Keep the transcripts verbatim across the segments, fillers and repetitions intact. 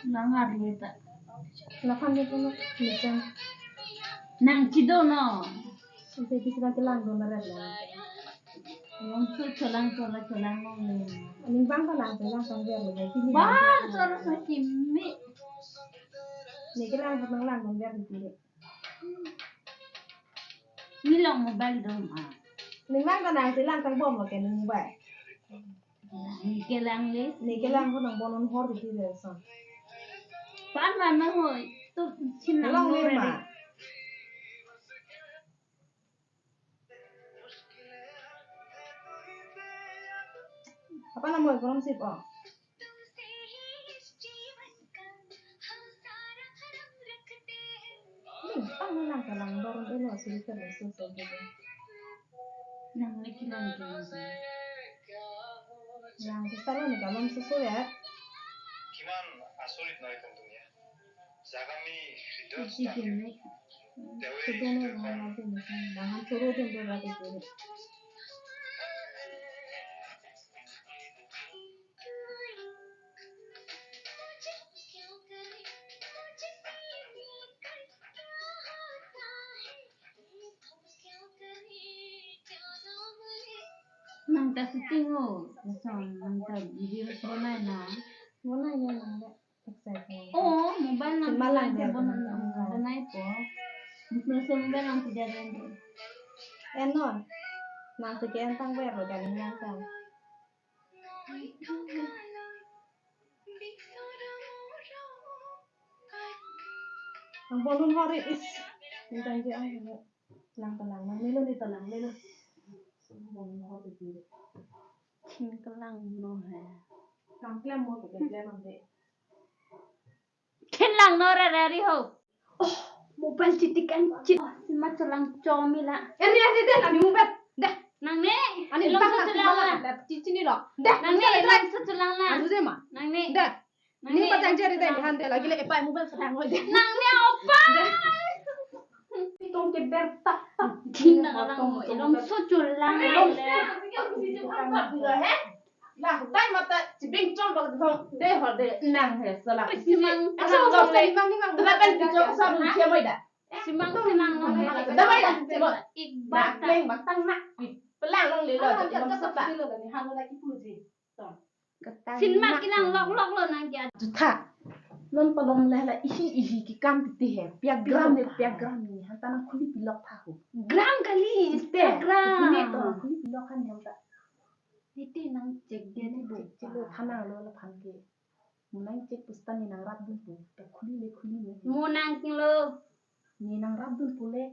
Nang hari ta. Lapan dia pun macam. Nang chido no. Sampai di sini kelang dua merah lah. Nang tu cholang cholang cholang nong ni. Ning bang ta lang cholang cholang biar lagi. Sini. Bang cholang sakimi. Ni kelang cholang lang biar di sini. Ni long mobile dom ah. Ning lang ta nang si lang tang bom lo ke ning mobile. Ni kelang le. Ni kelang ko nang bonon hor di le son. Pan ma ma hoi. Tu chin lang Long lo le re ma. Re. Apa nama korom sip oh? Hmm, ang lang ka lang dorong elo suri ka le so so gitu. Nang lagi lang gitu. Yang kita lo nih kalau susu ya. Kiman asulit noi tentunya. Jagami video Isi star. Gini. Dewi Sudah nih video mau kan. Nanti nih. Jangan suruh dia berarti gini. Nang ta shooting ho, lason nang ta video bonai na. Bonai na nang le exercise na. Oh, mobile nang Cuma lang bonai dia, bonai bonai. Bonai po. Mungkin mobile nang tidak ada. Enon. Nang si ke entang ber lo kan nang kan. Ang bolon hari is. Bintang je ang ini. Lang ta lang, nang melo ni ta lang melo. Ang bolon hari di. Chin kelang no hai. Nang klem mo ke klem ang de. Chin lang no re re ri ho. Oh, mobile chitik an chit. Oh, sima cholang chomi la. Eri eri de nang mobile. Dah. Nang ne. Ani Long tang sa nang cholang mobile la. Dah, chichi ni lo. Dah. Nang ne Long sa cholang la. Adu de ma. Nang ne. Dah. Nang Ni ne. Patang jari de han de lagi le epai mobile sa nang de. Nang ne opa. Pitong ke ber tak tak. Chin lang mo. Long sa cholang la. Lah, tai mata chibing chong bak thong de hor de nang he sala. Simang Asa tenang mo long sa le. Imang imang. Tena pen chong sa dun sia moi da. Simang tenang long le. Da mai da, chimo. Ik Bak bak ta. Leng bak tang nak. Pelang long le lo. Ah, jam sa ta. Lo ni halo lagi puji. Ketang Sinma nak. Kilang lok lok lo nang kya. Jutha. Non palom le la ihi ihi kikam titi he. Piak gram ne piak gram ne. Han ta nang khuli pilok tha ho. Gram kali. Te. Piak gram. Khuli to nang khuli pilok han han ta. Titi nang cek dia ni bu. Cek cek lo thana lo la phan ke. Mo nang cek pusta ni nang rap dun pu. Ta khuli le khuli le. Mo nang king lo. Ni nang rap dun pu le.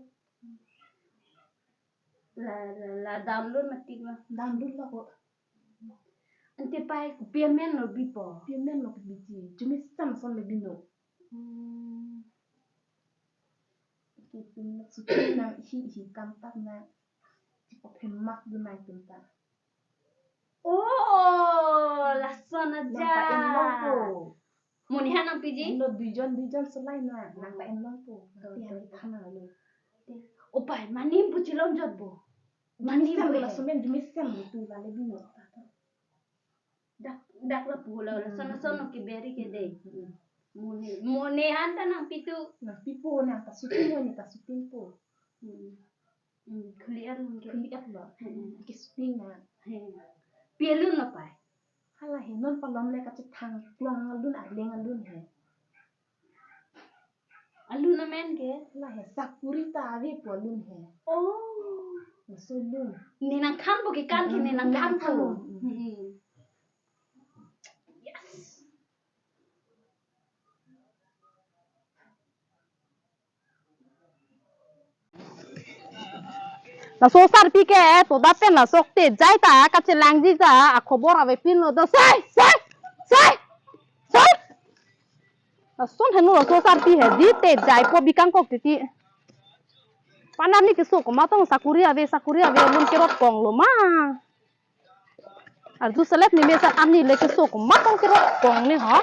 La la la download mati ma. Download la ko. Ante pai ko payment lo bipo. Payment lo ko biji. Jumi sam son le bino. Hmm. Ki pin lo suci na hi hi kam tap na. Chipo phemak dun na itum ta. Oh, lason aja. Nang pa-en long po. Moni han nang piji? Lo duijon duijon selai na. Nang pa-en long po. Nanti hari thana lo. Opai, mani puji long jot bo. Mani Jumisen bo lo he. Lason men jumisen lo tu la le bino. Dak dak la pu la la sono sono ke beri ke de. Hmm. Moni moni han ta nang pitu. Nang pipo nang ta suti mo ni ta suti po. Hmm. Hmm, khuli ar nang ke. Khuli ar lo. Hmm. Ke suti na. Hmm. Pialun lo pai. Hala he non palom le kachethang klong alun arleng alun he. Alun amen ke? La he sakuri ta ave po alun he. Oh. Laso alun. Ne nang khan po ke kan ke ne nang khan po. Hmm. Yes. Laso sarpi ke, to da pen laso tejai ta, kachelangji ta, akhobor ave pin lo do, sai, sai, sai, sai. Lason henu laso sarpi he, di tejai po bikang kok titi. Panar ni keso komat tong sakuri ave, sakuri ave, lun kerot kong lo ma. Arju selet ni mesa ani le keso komat tong kerot kong ni ho.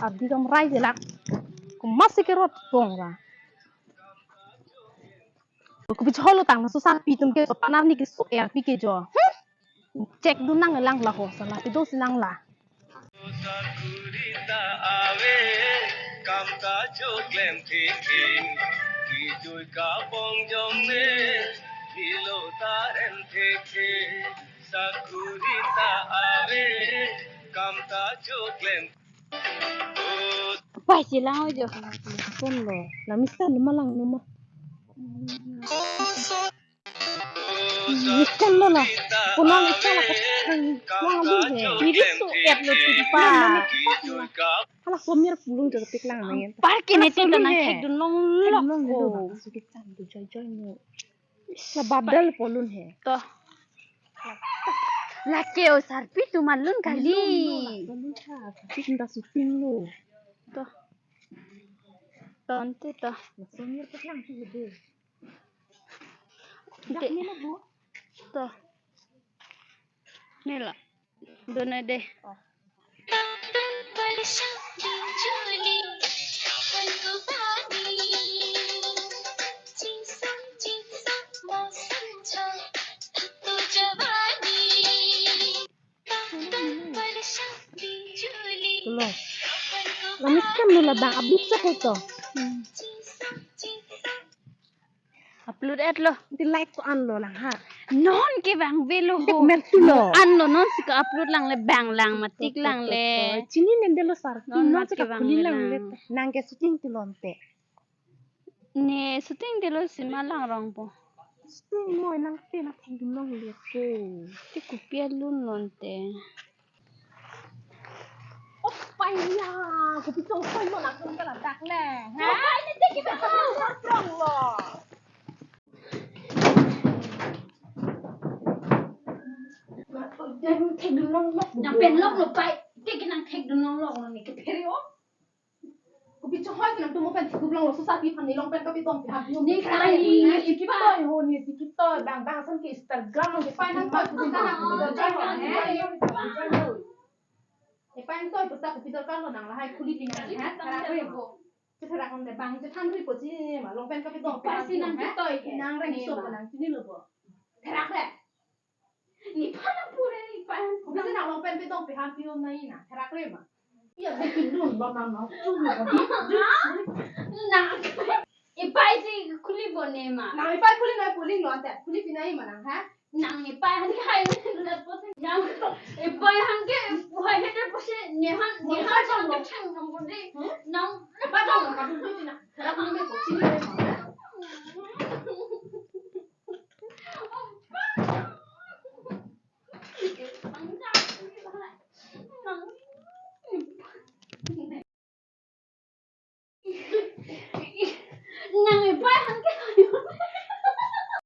Abdi kam rai jelak. Komat si kerot kong ra. Ko bicholo tang na so sarpi atum ke so panar ni keso erpi ke jo. Hmm? Cek dun nang lang la ho, sala pido si nang la. Sakuri ta ave, kam ta choklem thekhe, kejui kabong jong me, philo ta rem thekhe. Sakuri ta ave, kam ta choklem. Pai chelang ojo. Kon lo. La mister numa lang numa. Mister lo la. Kono mister la ko. Lang lu he. Diri su et lo tu pa. Hala somir pulung jo tik lang nang. Park ke ne te nang thekdun longlok. Long lo. Suki chan tu joy joy no. La badal polun he. To. Lake o sarpi tu malun kali. Malun lo, malun lo, sarpi ta shooting lo. To. Tonte to. Somir ta lang tu de. Dak ne lo bo. To. Ne la. Dona de. Tulo. Langit kan nula bang abis sa ko to. Upload et lo. Di like ko an lo lang ha. Non ke bang velo ho. Dek mer tu lo. An lo non si ka upload lang le bang lang matik lang le. Chini nende lo sar. Non non si ka khuli lang le. Nang ke shooting tu lonte. Ne shooting tu lo si ma lang rong po. Shooting mo nang te na thang dun long le ko. Te kopi alun lonte. Oh, pai ya, kopi chong pai mo na kung kala dak le. Ha? Pai ni te kita chong lo. Nang pen lok lo pai. Te ke nang thekdun longlok lo ni ke phere o. Kopi chong hoi ke nang tumo pen thekup longlo, susah pi phan ni long pen kopi tong pi hap ni. Ni kali ni si kitoi ho, ni si kitoi bang bang ason ke Instagram lo ke pai nang toi kopi tong pi dor kar lo. He pai nang toi pusta kopi dor kar lo nang lahai khuli pi nang he. Therak re mo. Therak nang de bang chethan ri po chini ma long pen kopi tong pi hap ni he. Nang reng so nang chini lo bo. Therak re. Nephan pura nephan. Bisa nang long pen pitong pi hap pi-o nai na. Therak re ma. Ya, bikin dun, bang nang nang. Nang. Nephan si khuli bo ne ma. Nang nephan khuli nai khuli lo ante. Khuli pi nai ma nang ha. Nang nephan han ke hai. Nang nephan han ke hai hai de pose nephan nephan han ke chang nang bo de. Nang nephan nang ka dun di na. Therak nang me ko chini.